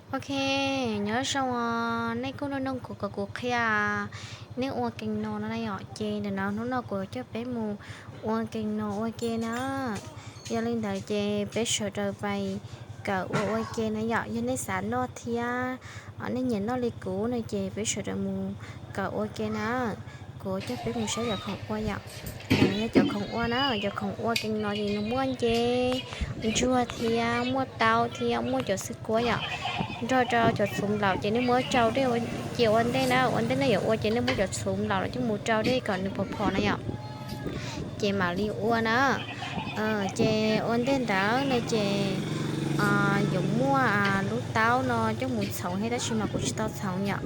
Ok, nyob zoo os, nej kuj nug nug kuv kom kuv qhia nej ua kees no no na yom, ces ntawm no hnub no kuv coj peb mus ua kees no ua ke na. Yog li ntawd ces peb sawv daws pais kawm ua ua ke na yom, yog nej xav noj thiab nej nyiam noj li kuv no ces peb sawv daws mus kawm ua ke na. Kuv coj peb mus saib cov khoom ua yom. Yog cov khoom ua na, cov khoom ua kees no ces nws muaj nce, ntsuag thiab muaj taub thiab muaj cov xwb kuab yom. Nrog rau cov txhuv nplaum ces nej muab rau dej cia ua ntej na, ua ntej nej yuav ua ces nej muab cov txhuv nplaum los coj mus rau dej kom nws phom phom na yom. Ces mam li ua na. Ces ua ntej ntawd no ces yuav muaj lub taub no coj mus txhoov thiab tab sis mas kuv tsis tau txhoov yom.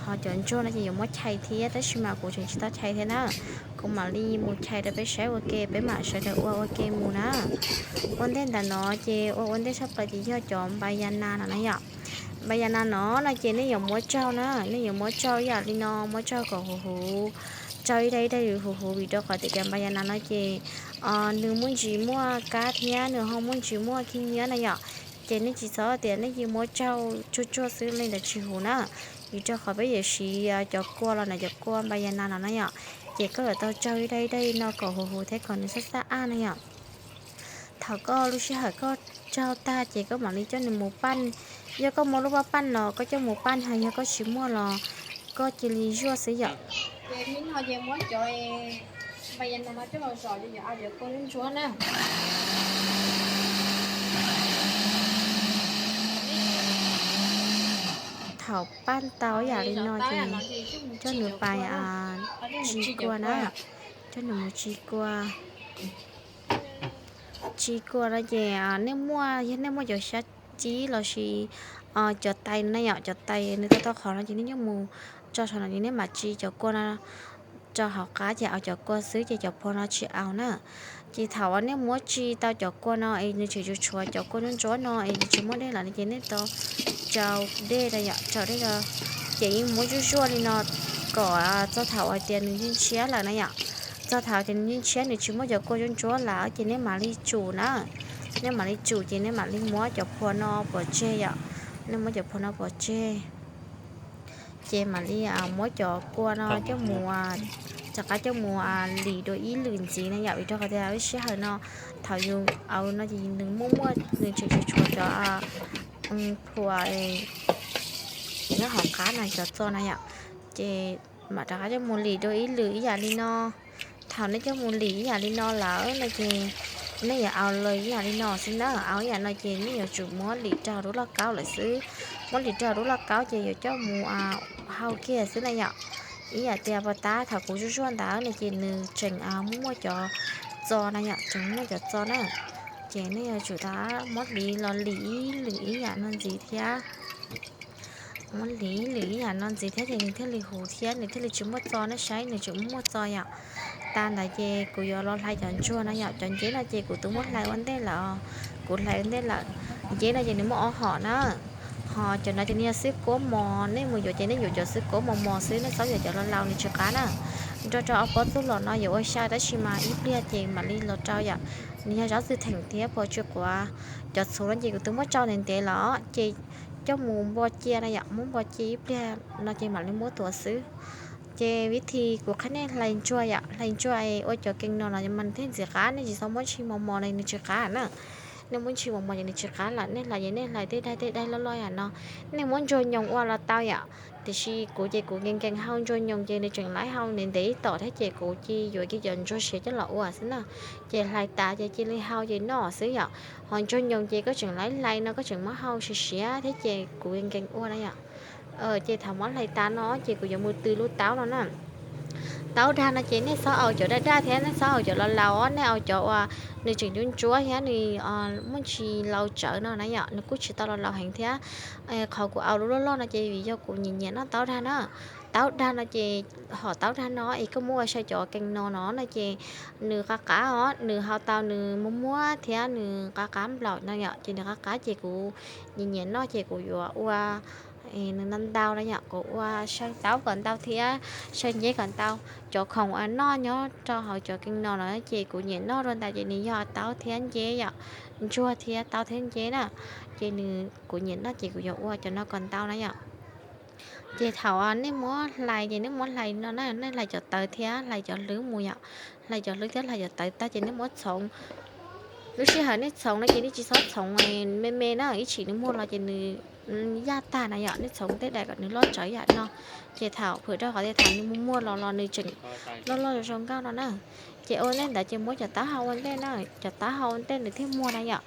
Ho cov ntsuag no ces yuav muab chais thiab tab sis mas kuv tseem tsis tau chais thiab na. Kuv mam li mus chais rau peb saib ua ke, peb mam sawv daws ua ua ke mus na. Ua ntej ntawd no ces ua ua ntej tshaj plaws ces yog cov npayana no na yom. Npayana no no ces nej yuav muab tsau na, nej yuav muab tsau ib yam li no, muab tsau kom huv huv, tsau ib daim ib daim huv huv vim rau qhov tias cov npayana no ces nws muaj ntsis muaj kab thiab nws ho muaj ntsis muaj khib nyiab na yom. Ces nej tsis txhob tias nej cia muab tsau tsuag tsuag xwb li ntawd tsis huv na. Vim rau qhov peb yuav siv cov kua los ntawm cov kua npayana no na yom. Ces koj yuav tau tsau ib daim ib daim no kom huv huv thiab kom nws xab xab aj na yom. Thaum koj lub sij hawm koj tsau tag ces koj mam li coj nws mus paj. Yog koj muaj lub paj paj los koj coj mus paj, ho yog koj tsis muaj los koj cia li zuaj xwb yom. Ces hnub no ces muab cov npayana no coj los zom cov kua ntsuab na. Thaum paj tau ib yam li no ces coj nws pais tsis kua na, coj nws mus tsis kua. Tsis kua no ces nej muaj, yog nej muaj cov xyab cib lossis cov tais na yom, cov tais nws tau tau qhov no ces nej coj mus tso saum no ces nej mam tsis cov kua no rau hauv qab ces au cov kua xwb ces cov phua no tsis au na. Ces thaum uas nej muab tsis tau cov kua no es nws tseem tshuav cov kua ntsuab ntsuab no es nws tsis muaj dej lawm no ces nej tau tsau dej rau yom, tsau dej rau. Ces yeej muab zuaj zuaj li no kom txog thaum hais tias nws yeej tshiab lawm na yom. Txog thaum tias nws yeej tshiab, nws tsis muaj cov kua ntsuab ntsuab lawm ces nej mam li tsum na. Nej mam li tsum ces nej mam li muab cov phua no pov tseg yom. Nej muab cov phua no pov tseg ces mam li muab cov kua no coj mus, rov qab coj mus lim dua ib lwm ntxiv na yom, vim rau qhov tias lub sij hawm no thaum yus au no ces nws muaj muaj nws tseem tshuav cov phua nyob hauv qab no cov txo na yom. Ces mam rov qab coj mus lim dua ib lwm ib yam li no. Thaum nej coj mus lim ib yam li no lawm no ces nej yuav au lawm ib yam li no xwb na. Au ib yam no ces nej yuav tsum muab lim rau hauv lub lauj kaub lawm xwb. Muab lim rau hauv lub lauj kaub ces yuav coj mus hau kiag xwb na yom. Ib yam tias pas tab thaum kuv zuaj zuaj ntawd no ces nws tseem muaj muaj cov txo na yom, tseem muaj cov txo na. Ces nej yuav tsum rov muab hliv los lim ib lwm ib yam no ntxiv thiab. Muab hliv ib lwm ib yam no ntxiv thiab ces nws thiaj li huv thiab nws thiaj li tsis muaj txo, nej saib nws tseem muaj muaj txo yom. Tas ntawd ces kuv yuav los hlais cov ntsuag no yom, cov nceb no ces kuv twb muab hlais ua ntej lawm, kuv hlais ua ntej lawm. Nceb no ces nws muaj ob hom na, ho cov no ces nws yog xwb kuab mos, nej mus yuav ces nej yuav cov xwb kuab mos mos xwb, nej txhob yuav cov laus laus nws tsis qab na. Nrog rau ob pob txuj lom no yuav ua xya tab sis mas ib pliag ces mam li los rau yom. Nws yog zaub txwv theem thiab puas tsw quav. Cov txhuv no ces kuv twb muab tsau ntev ntev los ces coj mus npo cia na yom, muab npo cia ib pliag no ces mam li muab tuav xwb. Ces vib thi kuv qhia nej hlais ntsuag yom, hlais ntsuag es ua cov kees no los mas nws thiaj ntxim qab, nej tsis txhob muab ntshis mos mos no nws tsis qab na. Nej muab ntshis mos mos ces nws tsis qab lawm, nej hlais ces nej hlais tej daig tej daig loj loj yam no. Nej muab ntsuag nyoos ua los tau yom, tiam sis kuv ces kuv nkees nkees hau ntsuag nyoos ces nws tseem laib hau ntev ntev ib tom thiab ces kuv cia yuav kiag cov ntsuag siav coj los ua xwb na. Ces hlais tas ces cia li hau ces noj xwb yom. Ho ntsuag nyoos ces koj tseem laib hlais no koj tseem muab hau siav siav thiab ces kuv nkees nkees ua na yom. Ces thaum muab hlais tas no ces kuv yuav mus tws lub taub no na. Taub dag no ces nej txhob au cov daj daj thiab nej txhob au cov laus laus, nej au cov uas nws tseem ntsuab ntsuab thiab nws muaj ntsis laus tsawv no na yom, nws kuj tsis tau laus laus heev thiab. Qhov kuv au lub loj loj no ces vim yog kuv nyiam nyiam noj taub dag na. Taub dag no ces, hom taub dag no es koj muab ua xyaw cov kees no no no ces nws qab qab os, nws hau tau nws muag muag thiab nws qab qab nplaum no yom, ces nws qab qab ces kuv nyiam nyiam noj ces kuv yuav ua nws ntau ntau na yom, kuv ua saw taub kom ntau thiab saw nceb kom ntau. Cov khoom uas noj nyob rau hauv cov kees no no ces kuv nyiam noj rau ntawd ces nws yog taub thiab nceb yom, ntsuag thiab taub thiab nceb na. Ces nws, kuv nyiam noj ces kuv yuav ua cov no kom ntau na yom. Ces thaum nej muab hlais ces nej muab hlais no na, nej hlais cov tawv thiab hlais cov hlwb mus yom. Hlais cov hlwb thiab hlais cov tawv tag ces nej muab txhoov. Lub sij hawm nej txhoov no ces nej tsis txhob txhoov me me na, ib tsam nws muag los ces nws yaj tag na yom. Nej txhoov tej daim kom nws loj tsawv yam no, ces thaum, phwm rau qhov tias thaum nws muag muag los los nws tseem loj loj zoo nkauj no na. Ces ua ntej ntawd ces muab cov taub hau ua ntej na, cov taub hau ua ntej nws thiaj muag na yom.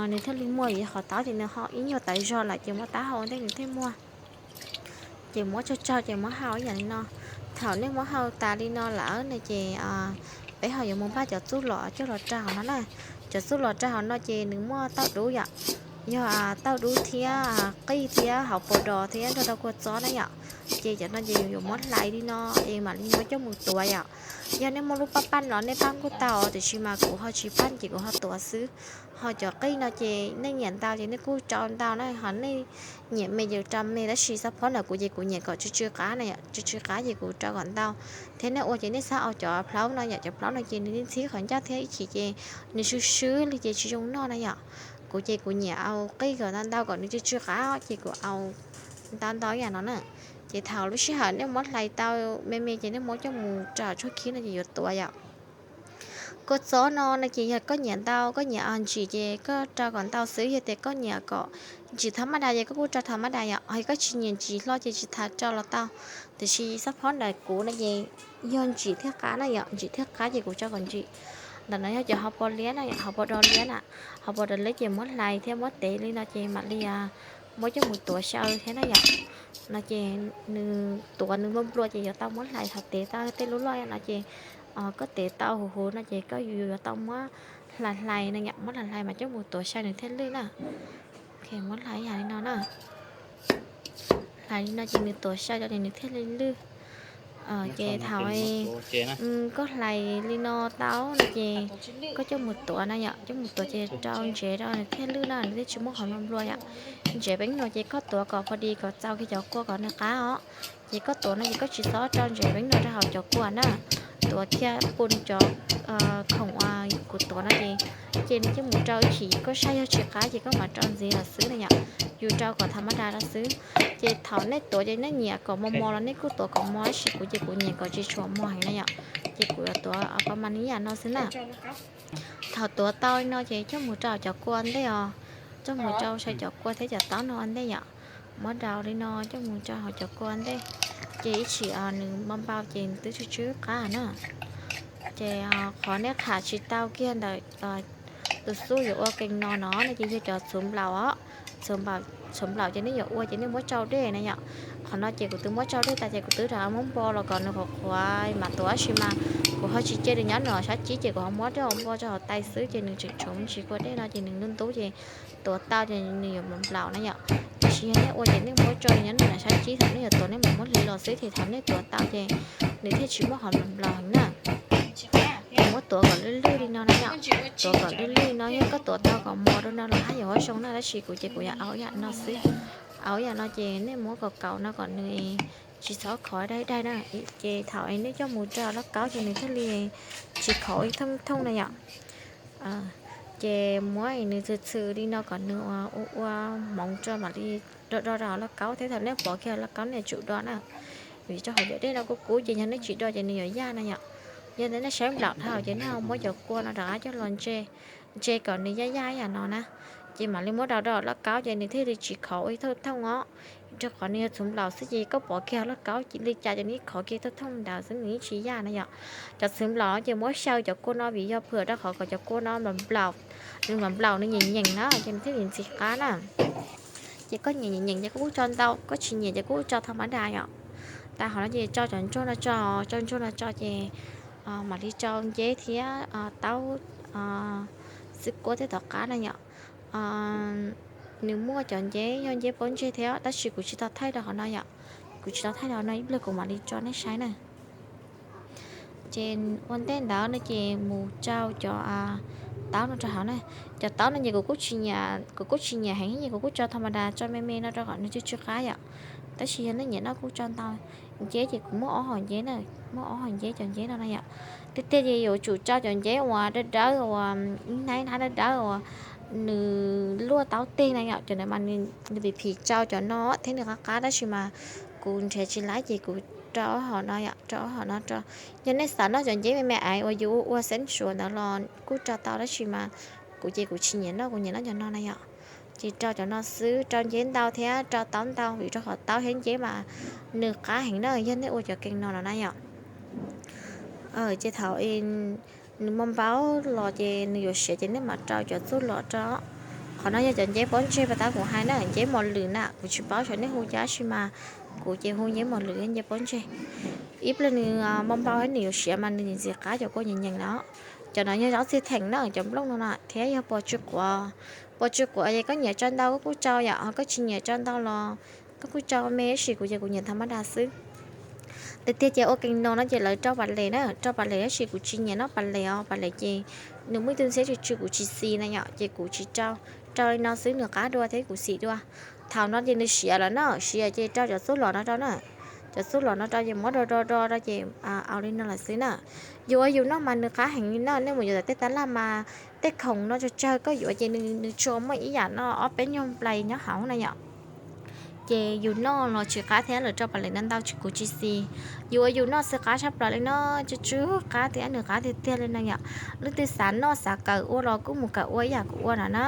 Nws thiaj li muag, vim qhov taub ces nws ho ib nyuag tawv zog lawm ces muab taub hau ua ntej nws thiaj muag. Ces muab tsawg tsawg ces muab hau ib yam li no. Thaum nej muab hau tas li no lawm no ces peb ho yuav mus npaj cov txuj lom coj los rau hauv no na. Cov txuj lom rau hauv no ces nws muaj tauj dub yom, yog tauj dub thiab qij thiab hauv paus dos thiab nrog rau kua txob na yom. Ces cov no ces yus yuav muab hlais li no es mam li muab coj mus tuav yom. Yog nej muaj lub paj paj los nej paj kuj tau, tiam sis mas kuv ho tsis paj ces kuv ho tuav xwb. Ho cov qij no ces nej nyiam ntau ces nej kuj rau ntau na, ho nej nyiam me ces rau me, tab sis xab phob ntawm kuv ces kuv nyiam kom tsw tsw qab na yom, tsw tsw qab ces kuv rau kom ntau. Thiab nej ua ces nej xav ua cov plaub no yom, cov plaub no ces nws ntxhib qhov ncauj thiab ib chim ces nws swb swb li ces tsis zoo noj na yom. Kuv ces kuv nyiam ua qij kom ntau ntau kom nws tsw tsw qab ces kuv ua ntau ntau yam no na. Ces thaum lub sij hawm nej muab hlais tau me me ces nej muab coj mus rau tshuab khib no ces yuav tuav yom. Kua txob no no ces yog koj nyiam ntau koj nyiam ntsim ces koj rau kom ntau xwb, yog tias koj nyiam kom ntsim tha maj das ces koj kuj rau tha maj das yom. Ho koj tsis nyiam ntsim hlo ces tsis tas rau los tau. Tiam sis xab phob ntawm kuv no ces yog ntsim thiab qab na yom, ntsim thiab qab ces kuv rau kom ntsim. Ntawm no yog cov hauv paus liab na, hauv paus dos liab na. Hauv paus dos liab ces muab hlais thiab muab tev li no ces mam li muab coj mus tuav xyaw thiab na yom. No ces nws tuav nws nplua nplua ces yuav tau muab hlais, thaum tev tau tej lub loj no ces koj tev tau huv huv no ces koj yuav tau muab hlais hlais no yom, muab hlais hlais mas coj mus tuav xyaw nws thiaj lwj na. Muab hlais yam li no na. Hlais li no ces nws tuav xyaw rau ces nws thiaj li lwj. Ces thaum koj hlais li no tau no ces koj coj mus tuav na yom, coj mus tuav ces rau ntsev rau nws thiaj lwj na, nws thiaj tsis muaj qhov nplua nplua yom. Ntsev peeb nuam ces koj tuav kom pho dis kom txaus kiag cov kua kom nws qab os. Ces koj tuav no ces koj tsis txhob rau ntsev peeb nuam rau hauv cov kua na. Tuav kiag pun cov khoom uas kuv tuav no ces, ces nws coj mus rau ib chim koj saib yog tsis qab ces koj mam rau ntxiv los xwb na yom. Yus rau kom tha maj das los xwb. Ces thaum nej tuav ces nej nyiam kom mos mos los nej kuj tuav kom mos, tab sis kuv ces kuv nyiam kom tsis tshua mos heev na yom. Ces kuv yuav tuav pab mas ib yam no xwb na. Thaum tuav tau li no ces coj mus rau cov kua ntej os, coj mus rau saw cov kua thiab cov taub no ua ntej yom. Muab rau li no coj mus rau hauv cov kua ntej, ces ib chim nws npau npau ces nws twb tsw tsw qab na. Ces qhov nej qham tsis tau kiag ntawm tus xub yuav ua kees no no no ces yog cov txhuv nplaum os. Txhuv nplaum ces nej yuav ua ces nej muab tsau dej na yom. Qhov no ces kuv twb muab tsau dej tas ces kuv twb rov qab muab npo los kom nws qhuav qhuav mam tuav, tab sis mas kuv ho tsis cia nws nyob nws sab cib ces kuv ho muab dej npo rau hauv tais xwb ces nws tseem tshuav me ntsis kua dej no ces nws ntub ntub ces tuav tau ces nws yuav nplaum nplaum na yom. Tiam sis yog nej ua ces nej muab tsau nyob nws sab cib, thaum nej yuav tuav nej mam muab hliv los xwb, ces thaum nej tuav tau ces nws thiaj tsis muaj qhov nplaum nplaum heev na. Muab tuav kom lwj lwj li no na yom. Tuav kom lwj lwj no, yog koj tuav tau kom mos rau no los haj yam zoo na, tab sis kuv ces kuv yuav ua yam no xwb. Ua yam no ces nej muab kaus kaus no kom nws tsis txhob khov daig daig na. Ces thaum nej coj mus rau lauj kaub ces nws thiaj li tsis khov ib thooj thooj na yom. Ces muab nws txhwm txhwm li no kom nws ua ua hmoov rau mam li do do rau hauv lauj kaub thiab. Thaum nej pov kiag lauj kaub nej tsum do na, vim rau hauv cov dej no kuj kub ces yog nej tsis do ces nws yuav yaj na yom. Yog nej saib nplaum dhau ces nej ho muab cov kua no rov qab coj los ntse, ntse kom nws yaj yaj ib yam no na. Ces mam li muab do do lauj kaub ces nws thiaj li tsis khov ib thooj thooj os. Rau qhov nws yog txhuv nplaum xwb ces koj pov kiag lauj kaub li cas ces nws yeej khov kiag thooj thooj ntawd xwb, nws yeej tsis yaj na yom. Cov txhuv nplaum ces muab xyaw cov kua no vim yog phwm rau qhov kom cov kua no nplaum, nws nplaum nplaum nws nyeem nyeem na ces nws thiaj li ntxim qab na. Ces koj nyeem nyeem nyeem ces koj kuj tso ntau, koj tsis nyiam ces kuj tso tha mab das yom. Tas qhov no ces tso cov ntsuag no tso, tso ntsuag no tso ces mam li tso nceb thiab taub, xwb kuab thiab tom qab na yom. Nws muaj cov nceb yog nceb pob ntseg thiab tab sis kuv tsis tau thaij rau qhov no yom. Kuv tsis tau thaij rau qhov no, ib pliag kuv mam li tso nej saib na. Ces ua ntej ntawd no ces mus rau cov taub no rau hauv na. Cov taub no ces kuv kuj tsis nyiam, kuv kuj tsis nyiam heev ces kuv kuj tso tha ma das, tso me me no rau kom nws tsw tsw qab yom. Tab sis yog nej nyiam noj kuj tso ntau. Nceb ces kuv muab ob hom nceb na, muab ob hom nceb cov nceb no na yom. Tiag tiag ces yuav tsum tso cov nceb uas dawb dawb uas ib hnab ib hnab dawb dawb uas nws luaj taub teg na yom, cov ntawd mas nws phim phim tsau cov no thiab nws qab qab, tab sis mas kuv nrhiav tsis laib ces kuv rau ob hom no yom, rau ob hom no rau. Yog nej xav noj cov nceb me me aiv uas yus ua ua xeeb suav ntawd los kuj rau tau, tab sis mas kuv ces kuv tsis nyiam noj, kuv nyiam noj cov no na yom. Ces rau cov no xwb, rau nceb ntau thiab rau taub ntau vim rau qhov taub thiab nceb mas nws qab heev na yog nej ua cov kees no los na yom. Ces thaum nws mo npau los ces nws yuav siav ces nej mam rau cov txuj lom rau. Qhov no yog cov nceb pob ntseg pas tab kuv hais na, nceb mos lwm na, kuv tsis paub xyov nej hu cas tab sis mas kuv ces hu nceb mos lwm thiab nceb pob ntseg. Ib pliag nws mo npau thiab nws yuav siav mas nws ntxim qab cov kua nyeem nyeem na. Cov no yog zaub txhiaj theem na, cov nplooj no na, thiab yog pos tsw quav. Pos tsw quav ces koj nyiam tso ntau koj kuj tso yom, ho koj tsis nyiam tso ntau los koj kuj tso me, tab sis kuv ces kuv nyiam tha ma das xwb. Tiag tiag ces ua kees no no ces lawv rau pas les na, rau pas les tab sis kuv tsis nyiam noj pas les os, pas les ces nws muaj ib tug ntxhiab tsw tsw kuv tsis xis na yom, ces kuv tsis rau. Rau li no xwb nws qab dua thiab kuv xis dua. Thaum no ces nws siav lawm na, siav ces rau cov txuj lom no rau na. Cov txuj lom no rau ces muab do do do rau ces au li no lawm xwb na. Yus ua yus noj mas nws qab heev li na, nej mus yuav tom tej tab laj mas tej khoom no tsawg tsawg koj yuav ces nws tsuas muaj ib yam no ob peb nyuag nplais nyob hauv na yom. Ces yus noj los tsis qab thiab, lawv rau pas les no ntau kuv tsis xis. Yus ua yus noj xwb qab tshaj plaws li no, tsw tsw qab thiab nws qab tiag tiag li no yom. Leej twg xav noj xav kawm ua los kuj mus kawm ua ib yam kuv ua no na.